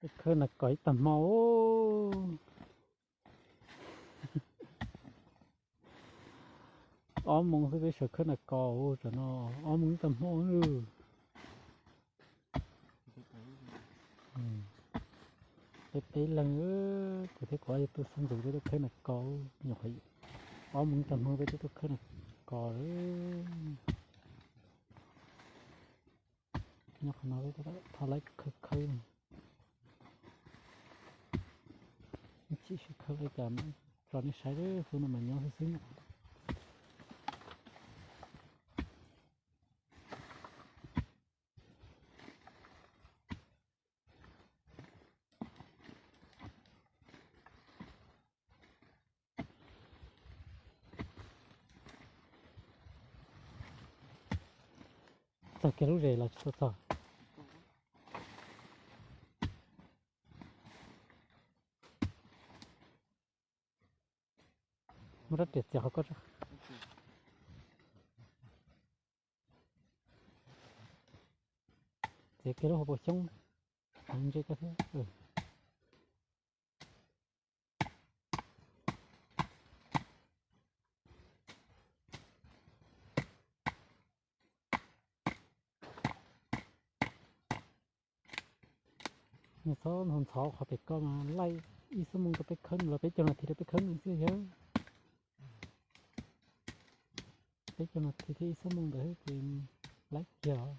Khawb nas kos ib tag hmo. Ob moos xwb peb sawv khawb nas kos, tam no ob moos ib tag hmo. Peb peb leeg, kuv thiab kuv ob yog tuaj xub ntxuv peb tuaj khawb nas kos, nyuam qhuav ob moos ib tag hmo peb twb tuaj khawb nas kos lawm. Nyob qhov no peb tho laib khawb khawb, ib chim sib khawb li cas tso nej saib, xub no mas nyob xwb xwb. Txog kiag lub zes los tsis tau txog. Muab rab riam txiav qhov ko tso. Txiav kiag lub hauv paus xyoob, ntse ko thiab. Nws txhob ntxhov ntxhov qhov pem ko mas laij ib xuab moos rau peb khawb nws los peb caug nas this rau peb khawb nws xwb yawg. Peb caug nas this thiab ib xuab moos ntawd ces laij kiag.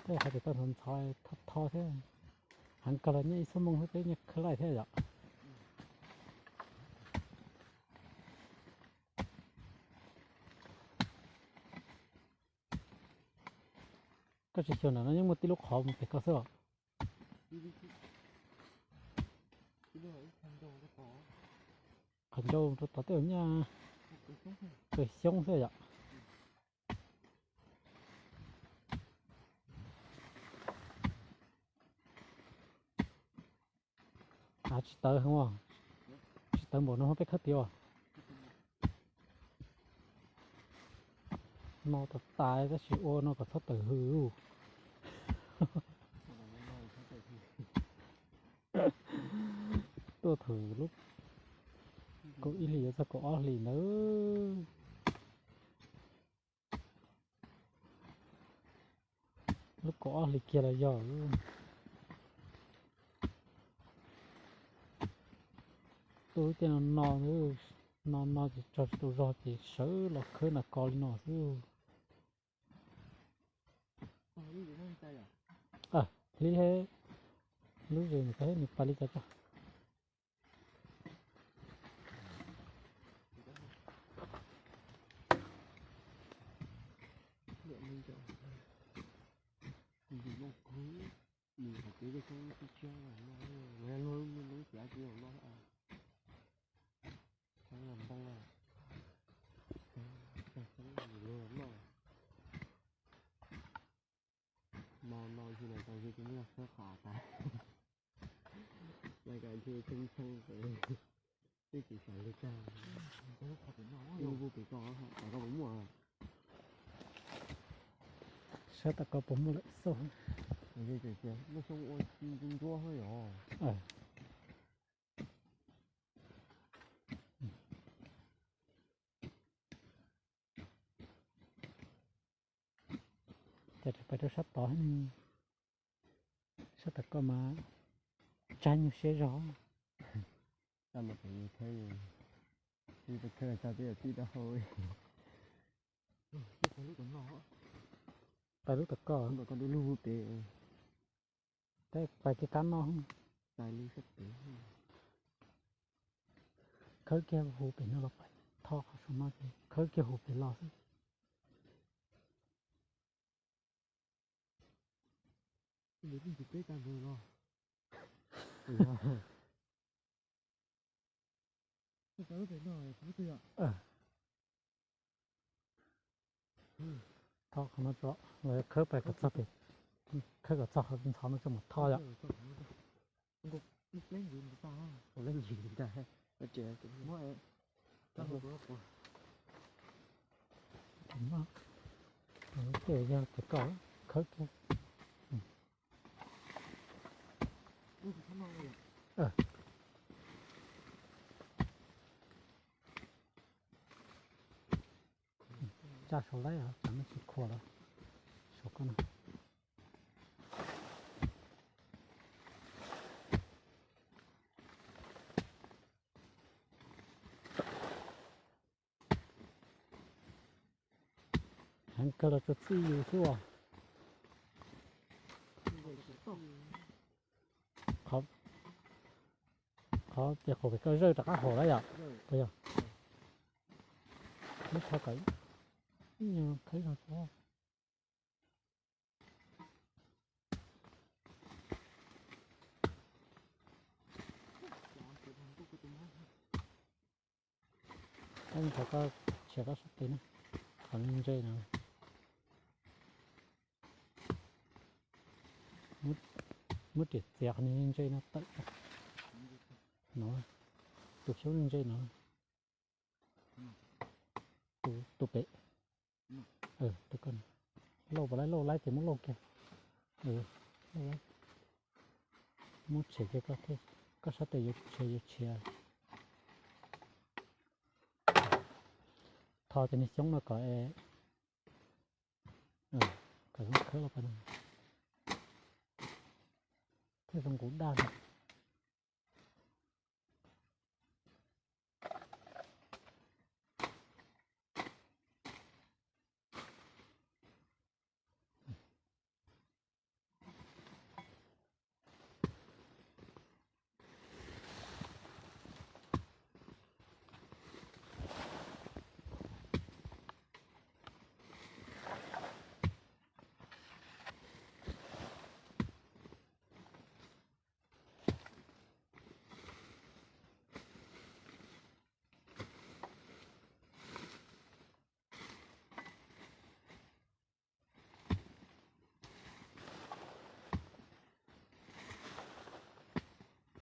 Tej qhov pem ko ntxhov ntxhov tho tho thiab. Heev kawg los nyob ib xuab moos xwb peb nyob khawb laij thiab yom. Koj tsis xyuas ntawm no yeej muaj tib lub qhov mus pem ko xwb os. Qhov ncauj rau tod tej nyaj kawg xyoob xwb yom. Av tsis tawv heev os. Tsis tawv npaum no peb khawb tiav os. No tas tas tab sis ua no kom txhob tawm hws. Tuaj thaum lub kaum ib hlis yuav txog kaum ob hlis ntawd. Lub kaum ob hlis kiag los yog. Tuaj lub caij no no, no no ces tsaug tsis tau zog ces sawv los khawb nas kos li no xwb. Hlib lub zes nws pais li cas tso. No no ib ntsis no tau ib tus muaj yog khawb qhov tas. Lais kam ntshe tshee tshee, twb tsis xav li cas. Ib lub pem ko, pem ko puas muaj? Saib tom ko puas muaj lawm xauj. Muaj xyoob ua ntsuab xwb yom. Ces pais rau sab tod, sab tom ko mas tsab nyuag siab zog. Txaj muag pem khawb, tib khawb txaj peb tib rau hauv. Pais lub tom ko, pais kiag kab no, khawb kiag huv pem no los pais, tho qhov saum no ces khawb kiag huv pem los xwb. Tho qhov no tso, los khawb pais kom txog pem, khawb kom txog qhov ntxhov no tso mam tho yom. Tej yog cov ko khawb kiag. Tsa saum laib os, tsam no tsis khuam lawm. Saum koj no. Heev kawg los tsuas txij yus xwb os. Qhov, qhov pem qaum pem koj zawj rov qab hauv lawm yom? Puas yog? Muab tho kom ib nyuag qheb zog tso. Tab sis qhov koj tshiav koj sab tes na, qhov ntse no, muab riam txiav qhov ntse no tawm. No, tus xyoob ntse no, tus pem, tus koj, lauj puas laib lauj laib ces muab lauj kiag. Muab tshem kiag koj, koj sab tes yuav tshem yuav tshiav. Tho cov niag xyoob no kom, kom zoo khawb los pab no. Thiaj zoo nqus daj.